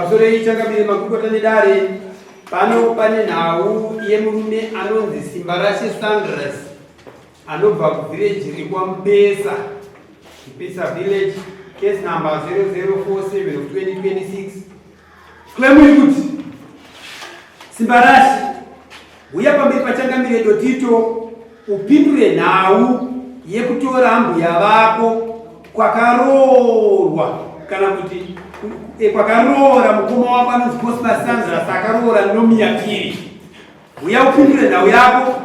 Pamusoro iyi changamire makurukota nedare pano pane nhau yemurume anonzi Simbarashe Sandras anobva kuvhireji rekwaMupesa Mupesa village case number 0047 of 2026 claim iri kuti Simbarashe huya pamberi pachangamire Dotito upindure nhau yekutora ambuya vako kwakaroorwa kana kuti eh, kwakaroora mukoma wako anonzi Cosmas Sandras akaroora Nomia Phiri. Huya upindure nhau yako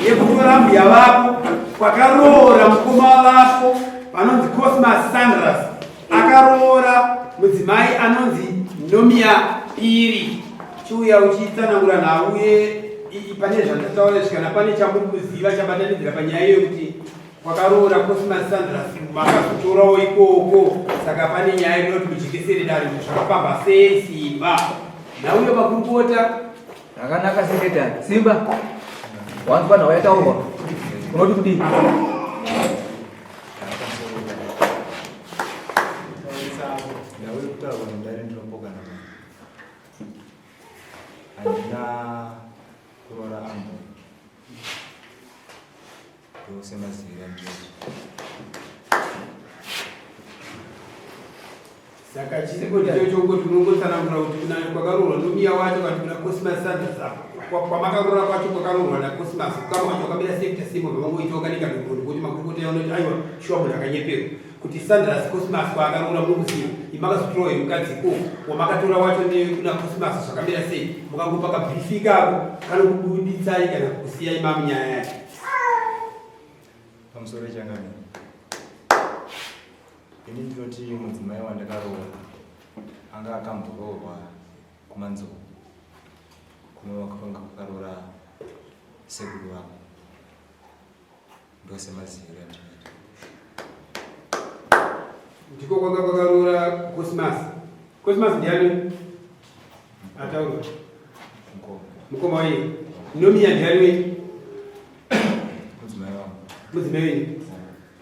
yekutora ambuya vako kwakaroora mukoma vako vanonzi Cosmas Sandras akaroora mudzimai anonzi Nomia Phiri. Chiuya uchitsanangura nhau ye pane zvandataura izvi kana pane chamuri kuziva chabatanidzira panyaya iyoyo kuti kwakaroora Cosmas Sandras makazotorawo ikoko saka pane nyaya inoda kuti mujekesere dare kuti zvakafamba sei simba nhau iyo makurukota Zvakanaka secretary. Simba. Wanzwa nhau yataurwa. Unoti kudii? Nhau yekutaurwa nedare ndinopokana nayo. Handina kuroora ambo. Ndosemaziviro andinoita. Saka chiripo ndicho chokuti unongotsanangura kuti kuna kwakaroorwa nomiya wacho kana kuna Cosmas Sanders apa kwamakaroora kwacho kwakaroorwa naCosmas ukama wacho wakamira sei kuita sei mabva mangoita wakaneka nhoroondo kuti makurukota yaunoti aiwa shuwa munhu akanyeperwa kuti Sanders Cosmas kwaakaroora munokuziva imakazotorawo here mukadzi ko wamakatora wacho nekuna Cosmas zvakamira sei mukangopa kabrief ikako kanokubuditsai kana kusiyai mamunyaya yacho Pamusoro changamire. Ini ndinoti mudzimai wandakaroora anga akamboroorwa kuManzou kunova kwakanga kwakaroora sekuru vangu ndosemaziviro andinoita. Ndiko kwanga kwakaroora Cosmas. Cosmas ndiani? Ataurwa. Mukoma. Mukoma wei? Nomia ndiani wei? Mudzimai wangu. Mudzimai wenyu.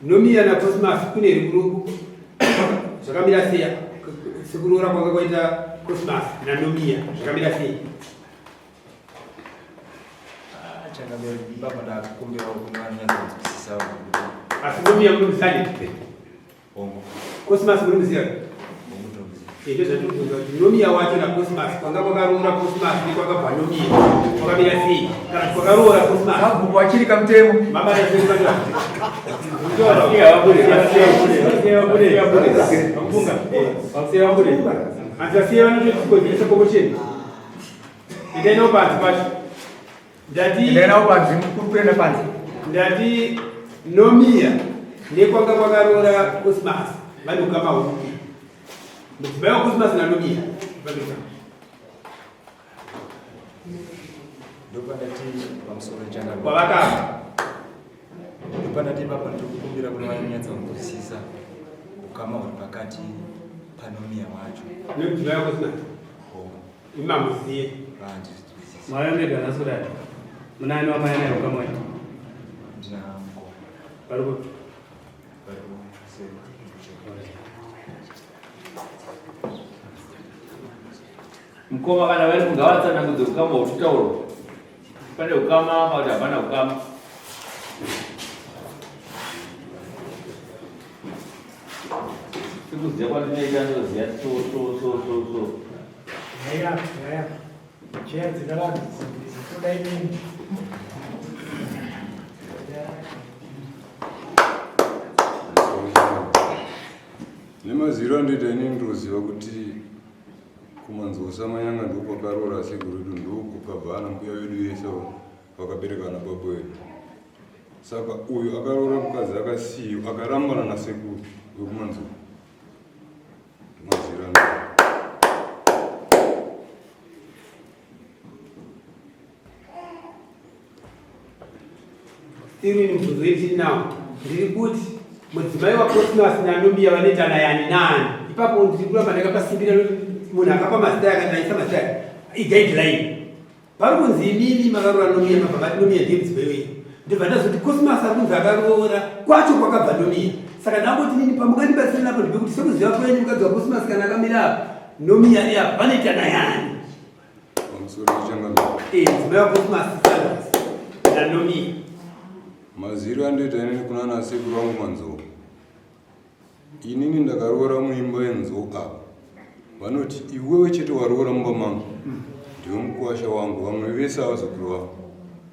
Nomia naCosmas kune here kuno zvakamira sei sekuroora kwanga kwaita Cosmas naNomia zvakamira sei? Ah, changamire baba ndakukumbirawo kune vanonyatsonzwisisa kuti Asi Nomia munomuziva here? Hongu. Cosmas munomuziva? Hongu ndinomuziva. Ende zvatiri kuti Nomia wacho naCosmas kwanga kwakaroora Cosmas nekwakabva Nomia kwakamira sei kana kuti kwakaroora Cosmas Sabhuku wachiri kamutemo. mabata sei kwakaroora Hanzasiya vanototikodzeresa kokocheni. Endai nawo panze pacho. Ndati Endai nawo panze mukurukure nepanze. Ndati Nomia nekwanga kwakaroora Cosmas vane ukama hupi? Mudzimai waCosmas naNomia vane ukama. Ndopandati pamusoro changamire. Kwavakabva. Ndopandati ipapo ndiri kukumbira kune vanonyatsonzwisisa ukama huri pakati paNomia wacho. Nemudzimai waCosmas. Hongu. Imamuziye. Vandizwisisa. Mauya mega nhasi kudai. Munani wamai naye ukama wenyu? Ndina mukoma. Vari kupi? Vari kuseri. Mukoma kana vari kungavatsanangudze ukama huri kutaurwa. Pane ukama kana kuti hapana ukama. Sekuziva kwandinoita ndinoziva so so so so so. Yaya, yaya. Cheya dzina vanhu dzimbizi toda inini. Nemaziviro andoita ini ndinoziva kuti kumanzwa samanyanga ndokwakaroora sekuru vedu ndokukabva ana mbuya vedu vese vakabereka ana baba vedu saka uyu akaroora mukadzi akasiyiwa akarambana nasekuru wekumanzwa ndimaziviro andoita Still mibvunzo yetiri nawo ndiri kuti mudzimai waCosmas naNomia vanoitana yani nani ipapo ndiri kuramba ndakapasimbira munhu akapa mazita akati aisa mazita iguideline pari kunzi imimi makaroora Nomia mabva mati Nomia ndiye mudzimai wenyu ndobva ndazoti Cosmas ari kunzi akaroora kwacho kwakabva Nomia saka ndangoti nini pamungandibatsira napo ndipekuti sekuziva kwenyu mukadzi waCosmas kana akamira apa. Nomiya ari apa vanoita nayani? Pamusoro pechangamire. Eh, mudzimai waCosmas Sanders naNomia. Maziro andoita inini kuna nasekuru vangu Manzou. Inini ndakaroora muimba yenzou apa. Vanoti iwewe chete waroora mumba mangu. Ndiwe mukuwasha wangu, vamwe vese havazokuru vangu.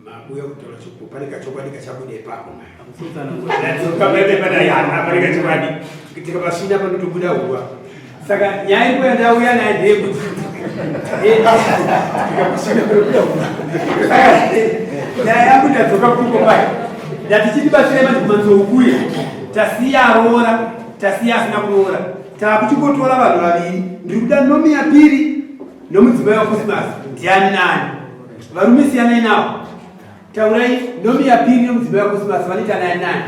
Makuya kutaura chokwadi, pane kachokwadi kachabuda ipapo. Hamusutsanangura. Pane kachokwadi. Tikapasvina panotobuda huwa. Saka nyaya iripo yandauya nayo ndeyekuti tikapasvina panobuda huwa. Saka nyaya yangu ndadzoka kuko pai. Ndati chitibatsire manje kumanzou kuye. Tasiya aroora, tasiya asina kuroora. Takuchingotora vanhu vaviri. Ndiri kuda Nomiya Piri nomudzimai waCosmas. Ndiani nani? Varume siyanai navo. Taurai Nomiya Piri nomudzimai waCosmas vanoita nani nani?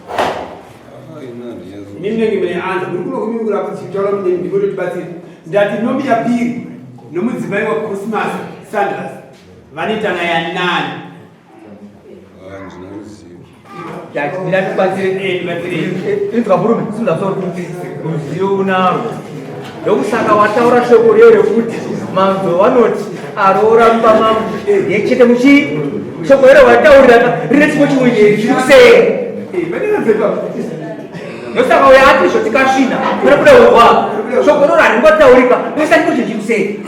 Ah, ini handinyazo. Imi munenge mune anza muri kuno kumingura kuchitaura mune ndimototibatsira. Ndati Nomiya Piri nomudzimai waCosmas Sanders vanoita naya nani? Ah, ndina ruzivo. Ndatibatsire. Eh, ndibatsirei. Inzwa murume, simudza musoro. Ruzivo unarwo. Ndokusaka wataura shoko riyo rekuti manzo vanoti aroora mumba mangu yechete muchii shoko iro wataurira rine chimwe chimwe chiri kuseri. Eh, vanenge ipapo. Ndosaka uyo ati izvo tikasvina pane kuda urwa shoko roro haringotaurika pasati kuti chiri kuseri.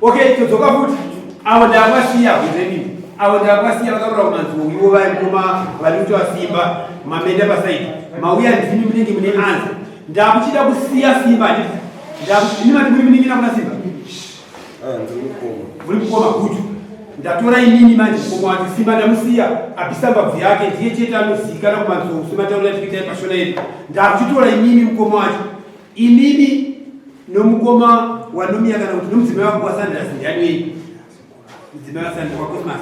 Okay, todzoka futi. Avo ndakwasiya kuzeni. Avo ndakwasiya vakarora kumanzou ivo vari kuma vari kutoa simba mamenda pasaidi. Mauya ndimi munenge mune anza. Ndakuchida kusiya simba handiti. Ndakuti mati muri munin'ina kuna simba. Ah, ndiri mukoma. Muri mukoma gutu. Ndatora inini manje mukoma wacho simba ndamusiya abvisa mbabvu yake ndiye chete anozivikana kumanzou sematauriro atikuitai pashona yedu. Ndakuchitora inini mukoma wacho. Inini nomukoma waNomia kana kuti nomudzimai wako waSanders ndiani wenyu? Mudzimai waSanders waCosmas.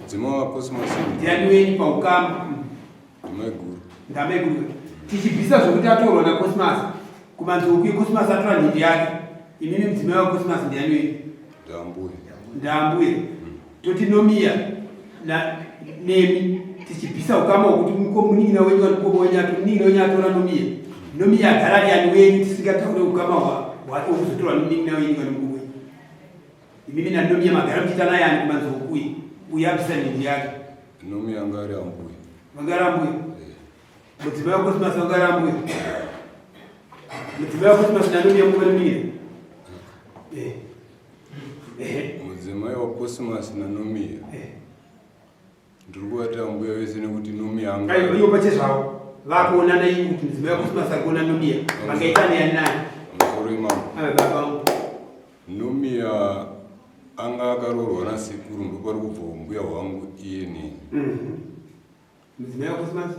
Mudzimai waCosmas Ndiani wenyu paukama? ndimaiguru. Ndamaiguru. Tichibvisa zvokuti atorwa naCosmas. Kumanzou kuye Cosmas atora nhindi yake. Inini mudzimai waCosmas ndiani wenyu? Ndambuya. Ndambuya. Toti Nomia na nemi tichibvisa ukama hwokuti munin'ina wenyu kana mukoma wenyu munin'ina wenyu atora Nomia. Nomia agara ari ani wenyu tisingataure ukama hwake hwokuzotorwa nomunin'ina wenyu kana mukoma wenyu. Imimi naNomia magara muchiita naye ani kumanzou kuye. Uye abvisa nhindi yake. Nomia anga ari ambuya. Vangari ambuya. Eh, Mudzimai waCosmas vangari ambuya. Mudzimai waCosmas naNomia mukoma nemunin'ina. Eh. Eh. Mudzimai waCosmas naNomia. Eh. Ndiri kuvati ambuya vese nekuti Nomia anga Aiwa, ivo pachezvavo vakuonana ivo kuti mudzimai waCosmas ari kuona Nomia vangaita neyani nani? Pamusoro imambo. Ave baba vangu. Nomia anga akaroorwa nasekuru ndopari kubva umbuya hwangu iye neni. Mudzimai waCosmas?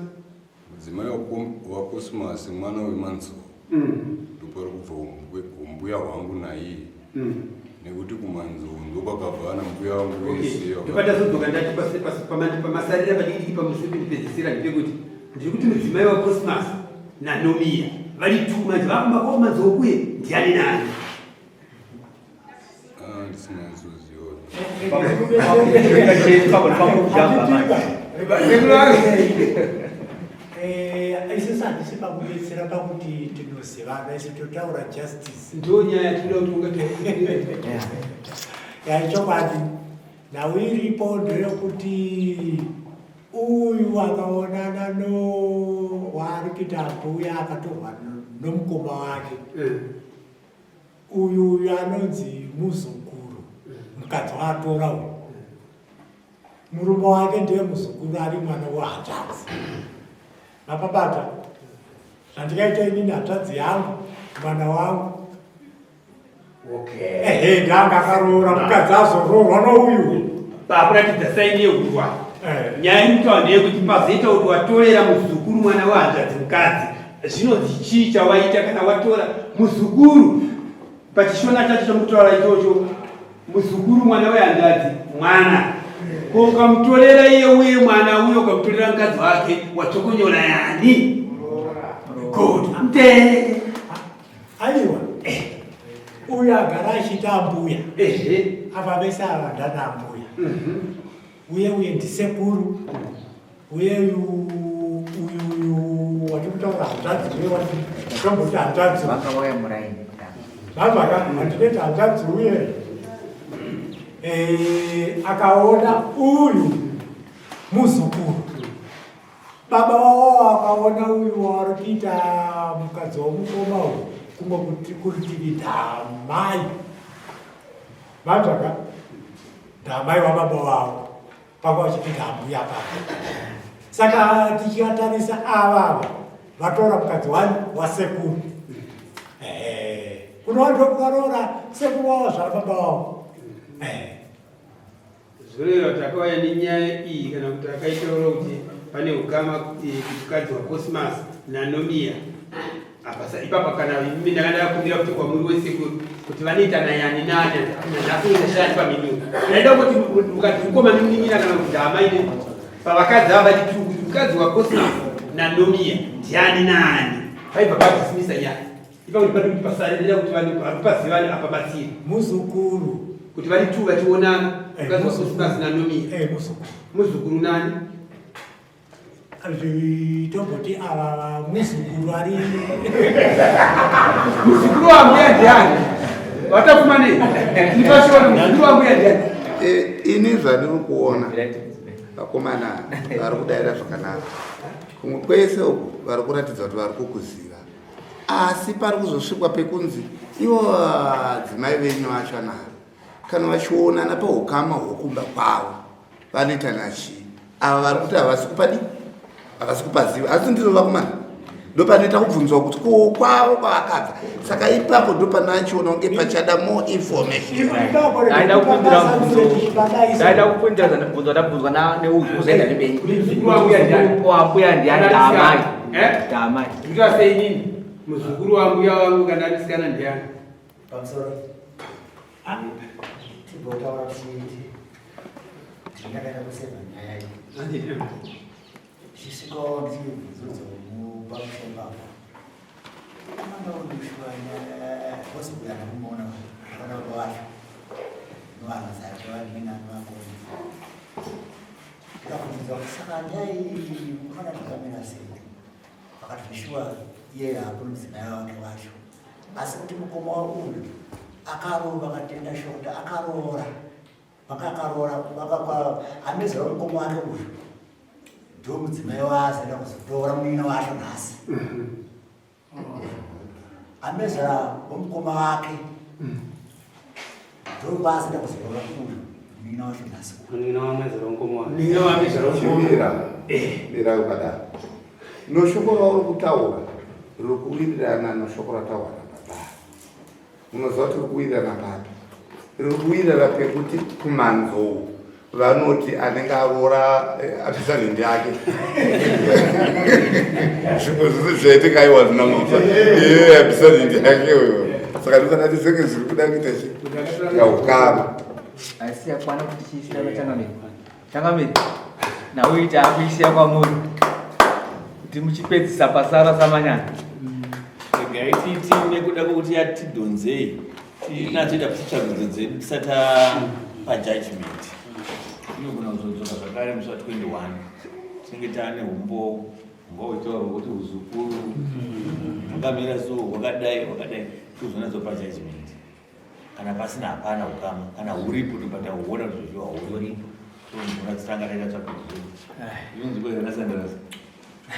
Mudzimai waCosmas mwana wemanzou. Ndopari kubva umbuya hwangu naiye. Nekuti kumanzou ndokwakabva ana mbuya vangu vese. Ndopatazodzoka ndati pamasarira padikidiki pamusipedzisira ndepekuti ndiri kuti mudzimai waCosmas naNomia vari two manje vakumba kwakumanzou kuye ndiani nani? Ah, ndisingazoziva. Isusu handisi pakubetsera pakuti tinozivana, isu totaura justice. Ndo nyaya yatinoda kuti ungati. Yaichokwadi nhau iripo ndeyekuti uyu akaonana no waari kuita mbuya akatorwa nomukoma wake uyu uyu anonzi muzukuru mukadzi waatora uyu murume wake ndiye muzukuru ari mwana wehanzvadzi mapabata zvandikaita inini hanzvadzi yangu mwana wangu. Ehe, ndanga akaroora mukadzi azoroorwa nouyu. Pakuratidza saini yehurwa. Nyaya iri kutaura ndeyekuti pazoita kuti watorera muzukuru mwana wehanzvadzi mukadzi zvinonzi chii chawaita kana watora muzukuru pachishona chacho chamukutaura ichocho muzukuru mwana wehanzvadzi mwana ko ukamutorera iye uye mwana uye ukamutorera mukadzi wake watsokonyora yani good amte. Aiwa, uyu agara achiita ambuya. Ava vese ava ndana ambuya. Uye uye ndisekuru uye uyu uyu uyu wati kutaura. hanzvadzi uye watomboti hanzvadzi Vakauya muraini. Zvazvaka handineti hanzvadzi uye eh, akaona uyu muzukuru baba wavo akaona uyu waari kuita mukadzi womukoma uyu kumwe kuti kurutivi dhamai vanzvaka dhamai wababa vavo panga vachiti dhambuya papa saka tichiatarisa avava vatora mukadzi wani wasekuru kunova ndokuvaroora sekuru wavo zvara baba vavo Zvoreva kuti akauya nenyaya iyi kana kuti akaitaura kuti pane ukama eh, mukadzi waCosmas naNomia apa ipapa kana imi ndanga ndakakumbira kuti kwamuri wese kuti vanoita nayani nani nanhasi ndashaya pamhinduro ndaida kuti mukadzi mukoma nemunin'ina kana kuti ndaamaine pavakadzi ava vati tu kuti mukadzi waCosmas naNomia ndiani nani paibva padismisa nyaya Ipa kuti pari kuti pasarira kuti vanhu vapazivane apa batsiri. Muzukuru. Kuti vari tu vachionana. Eh, Mukadzi waSosmas naNomia. Eh, muzukuru. Muzukuru nani? Tomboti ava muzukuru ari muzukuru wambuya ndiani? Watafuma nei? Ndipashiona muzukuru wambuya ndiani? Eh, ini zvandiri kuona vakomana vari kudaira zvakanaka kumwe kwese uku vari kuratidza kuti vari kukuziva asi pari kuzosvikwa pekunzi ivo vadzimai venyu vacho anavo kana vachionana paukama hwokumba kwavo vanoitana chii ava vari kuti havasi kupadi havasi kupaziva asi ndizvo vakomana ndopanoita kubvunzwa kuti ko kwavo kwavakabva saka ipapo ndopanachiona kunge pachada more information Ndaida kupindura mubvunzo. Ndaida kupindura mubvunzo ndabvunzwa neuyu uzoenda nebenyu. Wambuya ndiani? Amai. Eh? Damai. Ndikuita sei inini? Muzukuru wambuya wangu kana ndisikana ndiani? Pamusoro. Timbotaura tichiti ndakaenda kuseva nyaya iyi. Ndichisvikawo ndichibvunzurudza pamusha ipapo. Mandaundushuwa hosi kuya ndakumuona vana baba vacho. Vanhu zake vanina vakoni. Ndikabvunza kuti saka ndai munofanira kukamira sei? Vakati zveshuwa iye hapo mudzimai wake wacho. Asi kuti mukoma uyu akaroora vakatenda shuwa kuti akaroora. Vaka akaroora vaka amezera mukoma wake uyu. Ndiwo mudzimai waasada kuzotora munin'ina wacho nhasi. Amezera womukoma wake ndopaasada kuzotora uyu munin'ina wacho nhasi. Munin'ina wamezera womukoma wake. Munin'ina wamezera womukoma. Chimira, mira ukadaro. Noshoko rauri kutaura riri kuwirirana noshoko rataurwa nababa. Munoziva kuti riri kuwirirana papi? Riri kuwirirana pekuti kumanzou vanoti anenge aroora eh, abvisa nhindi yake zvimwe zvese zvaitika aiwa zvina mhosva iye abvisa nhindi yake uyo saka ndosaka tisenge zviri kuda kuita chi kaukama Asi yakwana kuti chiisira vachangamiri. Changamire, nhau iyi taakuisiya kwamuri kuti muchipedzisa pasara samanyana. Regai titi nekuda kwekuti yatidhonzei tinatsoita tsvagudzo dzedu tisati tapa judgment. Inogona kuzodzoka zvakare musi wa 21 tinenge taane humbowo hunga huchitaurwa kuti huzukuru hwakamira so hwakadai hwakadai tozonatsopa judgment. Kana pasina hapana ukama, kana huripo tobva tahuona kuti zvezviwa huripo. Tombona titanga taita tsvakurudzo. Inonzi kwezana Sanders.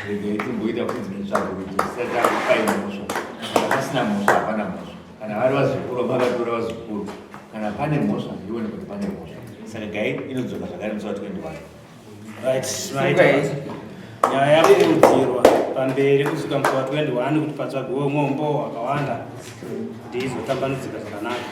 Regai timboita kunzi netsvakurudzo tisati takupai mhosva. Kana pasina mhosva hapana mhosva. Kana vari vazukuru vakatora vazukuru. Kana pane mhosva ione kuti pane mhosva. Saka gai inodzoka zvakare musi wa 21. Right, maita. Nyaya yakurudzirwa pamberi kusvika musi wa 21 kuti patsvagiwe umwe umbowo hwakawanda kuti izotambanudzika zvakanaka.